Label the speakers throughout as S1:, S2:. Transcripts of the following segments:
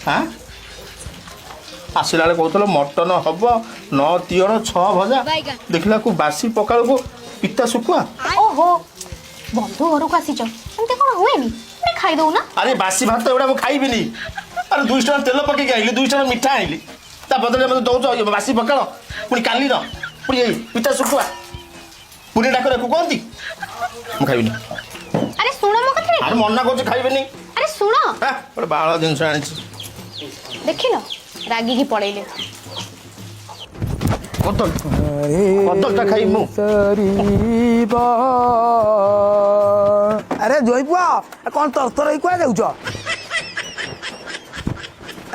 S1: ହଁ, ଆସିଲା ବେଳେ କହୁଥିଲ ମଟନ ହବ, ନଅ ତିଅଣ ଛଅ ଭଜା, ଦେଖିଲାକୁ ବାସି ପଖାଳକୁ ପିତା ଶୁଖୁଆ।
S2: ଓହୋ, ବନ୍ଧୁ ଘରକୁ ଆସିଛ, ଏମିତି କ'ଣ ହୁଏନି? ଖାଇ ଦଉନା।
S1: ଆରେ, ବାସି ଭାତ ଏଗୁଡ଼ା ମୁଁ ଖାଇବିନି। ଆରେ, 200 ଟଙ୍କା ତେଲ ପକେଇକି ଆଇଲି, 200 ଟଙ୍କା ମିଠା ଆଣିଲି, ତା ବଦଳରେ ମୋତେ ଦଉଛ ଇଏ ବାସି ପଖାଳ, ପୁଣି କାଲିର, ପୁଣି ଏଇ ପିତା ଶୁଖୁଆ। ପୁଣି ଡାକରାକୁ କହନ୍ତି? ମୁଁ ଖାଇବିନି।
S2: ଆରେ, ଶୁଣ ମୋ କଥା।
S1: ଆରେ, ମନା କରୁଛି, ଖାଇବିନି।
S2: ଆରେ, ଶୁଣ।
S1: ହାଁ, ଗୋଟେ ବାଳ ଜିନିଷ ଆଣିଛି।
S2: ଦେଖିଲ, ରାଗିକି ପଳେଇଲେ।
S1: କଦଳୀ, କଦଳୀଟା ଖାଇବି ମୁଁ।
S3: ସରିବ। ଆରେ ଜୋଇଁ ପୁଅ, କ'ଣ ତରତର ହେଇ କୁଆ ଯାଉଛ?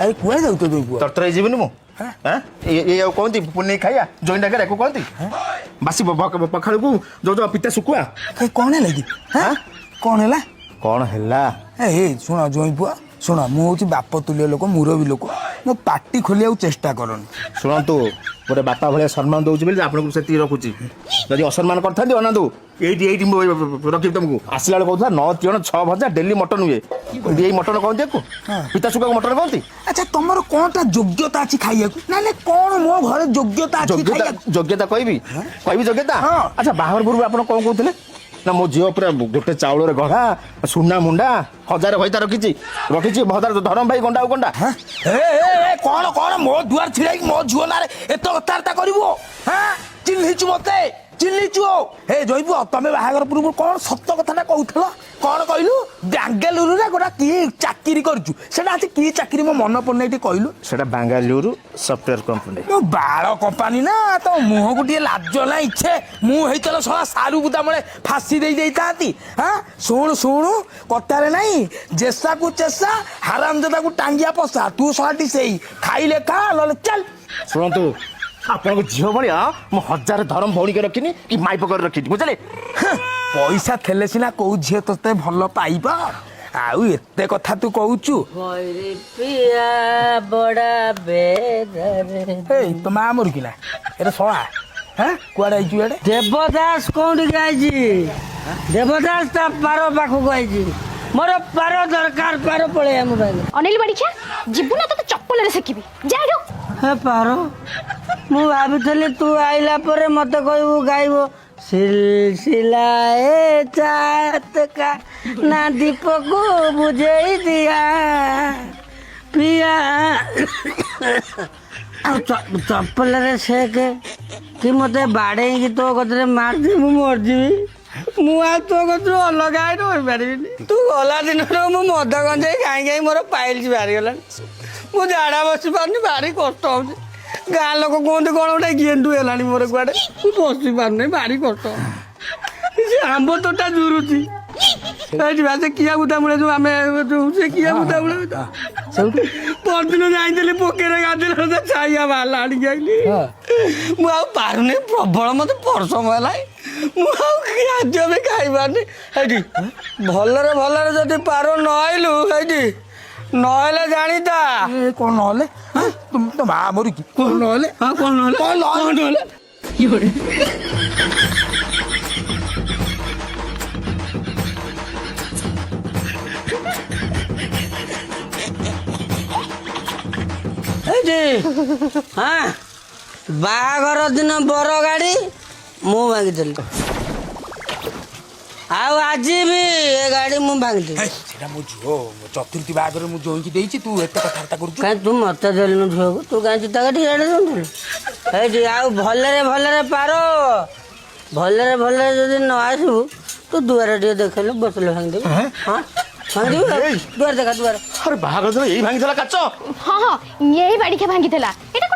S3: ଆରେ, କୁଆ ଯାଉଛ ଜୋଇଁ ପୁଅ?
S1: ତରତର ହେଇଯିବିନି ମୁଁ? ହାଁ, ଏଇ ଆଉ କହନ୍ତି ପୁନେଇ ଖାଇବା? ଜୋଇଁ ଡାକରା ୟାକୁ କହନ୍ତି? ବାସି ପଖାଳକୁ ଯୋଉ ଯୋଉ ପିତା ଶୁଖୁଆ।
S3: କାଇଁ, କ'ଣ ହେଲା କି? ହାଁ, କ'ଣ ହେଲା?
S1: କ'ଣ ହେଲା?
S3: ଏ ଏ, ଶୁଣ ଜୋଇଁ ପୁଅ, ଶୁଣ, ମୁଁ ହେଉଛି ବାପ ତୁଲ୍ୟ ଲୋକ, ମୁରବୀ ଲୋକ, ମୋ ପାଟି ଖୋଲିବାକୁ ଚେଷ୍ଟା କରନି।
S1: ଶୁଣନ୍ତୁ, ଗୋଟେ ବାପା ଭଳିଆ ସମ୍ମାନ ଦଉଛି ବୋଲି ଆପଣଙ୍କୁ ସେତିକି ରଖୁଛି। ଯଦି ଅସମ୍ମାନ କରିଥାନ୍ତି, ଅନାନ୍ତୁ, ଏଇଠି ଏଇଠି ମୁଁ ରଖିବି ତମକୁ। ଆସିଲା ବେଳେ କହୁଥିଲା ନଅ ତିଅଣ ଛଅ ଭଜା, ଡେଲି ମଟନ ହୁଏ। ଏଇ ମଟନ କହନ୍ତି ୟାକୁ? ପିତା ଶୁଖୁଆକୁ ମଟନ କହନ୍ତି?
S3: ଆଚ୍ଛା, ତମର କ'ଣଟା ଯୋଗ୍ୟତା ଅଛି ଖାଇବାକୁ? ନାଇଁ ନାଇଁ, କ'ଣ ମୋ ଘରେ ଯୋଗ୍ୟତା ଅଛି
S1: ଯୋଗ୍ୟତା?
S3: ଖାଇବାକୁ?
S1: ଯୋଗ୍ୟତା କହିବି, କହିବି ଯୋଗ୍ୟତା।
S3: ହଁ।
S1: ଆଚ୍ଛା, ବାହାଘର ପୂର୍ବରୁ ଆପଣ କ'ଣ କହୁଥିଲେ ନା, ମୋ ଝିଅ ପୁରା ଗୋଟେ ଚାଉଳରେ ଗଢ଼ା, ସୁନା ମୁଣ୍ଡା, ହଜାରେ ଘଇତା ରଖିଛି, ରଖିଛି ହଜାର ଧରମ ଭାଇ ଗଣ୍ଡା ଆଉ ଗଣ୍ଡା।
S3: ହାଁ? ଏ ଏ ଏ, କ'ଣ କ'ଣ ମୋ ଦୁଆର ଛିଡ଼ା ହେଇକି ମୋ ଝିଅ ନାଁରେ ଏତେ କଥାବାର୍ତ୍ତା କରିବୁ? ହାଁ, ଚିହ୍ନିଛୁ ମତେ? ଚିହ୍ନିଛୁ? ହେ ଜୋଇଁ ପୁଅ, ତମେ ବାହାଘର ପୂର୍ବରୁ କ'ଣ ସତ କଥାଟା କହୁଥିଲ? କ'ଣ କହିଲୁ, ବାଙ୍ଗାଲୁରୁରେ ଗୋଟେ କି ଚାକିରି କରିଛୁ? ସେଟା ଆଜି କି ଚାକିରି, ମୋ ମନ ପଡୁନି, ଟିକେ କହିଲୁ।
S1: ସେଟା ବାଙ୍ଗାଲୁରୁ ସଫ୍ଟୱେୟାର କମ୍ପାନୀ।
S3: ମୋ ବାଳ କମ୍ପାନୀ ନା, ତୋ ମୁହଁକୁ ଟିକେ ଲାଜ ନା ଇଚ୍ଛେ? ମୁଁ ହେଇଥିଲେ ଶଳା ସାରୁ ବୁଦା ମୂଳେ ଫାଶୀ ଦେଇ ଦେଇଥାନ୍ତି। ହଁ, ଶୁଣୁ ଶୁଣୁ, କଥାରେ ନାହିଁ, ଜେସାକୁ ଚେଷା, ହାରାମଜାଦାକୁ ଟାଙ୍ଗିଆ ପଶା। ତୁ ଶଳାଟି ସେଇ ଖାଇଲେ ଖା, ନହେଲେ ଚାଲ।
S1: ଶୁଣନ୍ତୁ, ଆପଣଙ୍କ ଝିଅ ଭଳିଆ ମୁଁ ହଜାରେ ଧରମ ଭଉଣୀକି ରଖିନି କି ମାଇପ କରି ରଖିନି, ବୁଝିଲେ?
S3: ପଇସା ଥିଲେ ସିନା କୋଉ ଝିଅ ତୋତେ ଭଲ ପାଇବ। ଆଉ ଏତେ କଥା ତୁ କହୁଛୁ।
S4: ମୋରି ପିଆ ବଡ଼ା ବେଦରେ।
S3: ଏଇ, ତୋ ମା ମରୁ କିନା ଏଟା ଶଳା? ହ্যাঁ, କୁଆଡେ ଆଇଛୁ ଏଡେ?
S4: ଦେବଦାସ କୋଉଠିକି ଆଇଛି? ଦେବଦାସ ତା ପାର ପାଖକୁ ଆଇଛି। ମୋର ପାର ଦରକାର, ପାର ପଳେଇ ଆମ ପାଖରେ।
S2: ଅନିଲ ବାଡ଼ିଖିଆ, ଯିବୁ ନା ତୋତେ ଚପଲରେ ସେକିବି? ଯା ଏଠୁ।
S4: ହେ ପାର, ମୁଁ ଭାବିଥିଲି ତୁ ଆଇଲା ପରେ ମତେ କହିବୁ, ଗାଇବ सिलसिला ए चाहत का ना दीपक बुझेई दिया ପିଆ। ଆଉ ଚପଲରେ ସେକେ କି ମତେ ବାଡ଼େଇକି ତୋ କତିରେ ମାରିଦେ, ମୁଁ ମରିଯିବି। ମୁଁ ଆଉ ତୋ କତିରୁ ଅଲଗା ହେଇ ରହିପାରିବିନି। ତୁ ଗଲା ଦିନରୁ ମୁଁ ମଦ ଗଞ୍ଜେଇ ଖାଇ ଖାଇ ମୋର ପାଇଲ୍ସ ବାହାରିଗଲାଣି। ମୁଁ ଝାଡ଼ା ବସି ପାରୁନି, ଭାରି କଷ୍ଟ ହଉଛି। ଗାଁ ଲୋକ କୁହନ୍ତି କ'ଣ ଗୋଟେ ଗେଣ୍ଡୁ ହେଲାଣି ମୋର କୁଆଡ଼େ। ମୁଁ ବସି ପାରୁନି, ଭାରି କଷ୍ଟ। ସେ ଆମ୍ବ ତୋଟା ଝୁରୁଛି। ଏଇଠି ବା ସେ କିଆ ବୁଦା ମୂଳେ ଯୋଉ ଆମେ ଯୋଉ ସେ କିଆ ବୁଦା ମୂଳେ
S3: ସେଇଠୁ
S4: ପରଦିନ ଯାଇଥିଲି, ପୋକେରେ ଗାଧେଇଲା, ଛାଇଆ ବାହାରିଲା, ଆଣିକି ଆଇଲି। ମୁଁ ଆଉ ପାରୁନି, ପ୍ରବଳ ମତେ ପରିଶ୍ରମ ହେଲା, ମୁଁ ଆଉ ଖାଦ୍ୟ ବି ଖାଇପାରୁନି। ଏଇଠି ଭଲରେ ଭଲରେ ଯଦି ପାର ନ ଆଇଲୁ, ଏଇଠି ନହେଲେ ଜାଣିତା।
S3: ଏ, କ'ଣ ନହେଲେ? ହାଁ? ତୋ ମା ମରୁ କି? କ'ଣ ନହେଲେ?
S4: ହଁ, କ'ଣ ନହେଲେ?
S3: କ'ଣ ନହେଲେ?
S4: କ'ଣ ନହେଲେ? ଏଇଠି ହଁ, ବାହାଘର ଦିନ ବର ଗାଡ଼ି ମୁଁ ଭାଙ୍ଗିଥିଲି, ଆଉ ଆଜି ବି ଏ ଗାଡ଼ି ମୁଁ ଭାଙ୍ଗିଥିଲି।
S3: ହେଇ, ସେଇଟା ମୋ ଝିଅ ଚତୁର୍ଥୀ ବାହାଘରରେ ମୁଁ ଜୋଇଁକି ଦେଇଛି, ତୁ ଏତେ କଥାବାର୍ତ୍ତା କରୁଛୁ।
S4: କାଇଁ, ତୁ ମତେ ଦେଲୁନୁ ଝିଅକୁ? ତୁ କାଇଁ ଜୁତା କାଟି ଇଆଡ଼େ ଦେଉଥିଲୁ? ଏଇଠି ଆଉ ଭଲରେ ଭଲରେ ପାର, ଭଲରେ ଭଲରେ ଯଦି ନ ଆସିବୁ, ତୁ ଦୁଆରେ ଟିକେ ଦେଖେଇଲୁ, ବୋତଲ ଭାଙ୍ଗିଦେବୁ। ହଁ, ଭାଙ୍ଗିଦେବୁ।
S1: ଏଇ।
S4: ଦୁଆରେ ଦେଖା, ଦୁଆରେ।
S1: ଆରେ, ବାହାଘର ଦିନ ଏଇ ଭାଙ୍ଗିଥିଲା କାଚ?
S2: ହଁ ହଁ, ଏଇ ବାଡ଼ିଖିଆ ଭାଙ୍ଗିଥିଲା। ଏଇଟା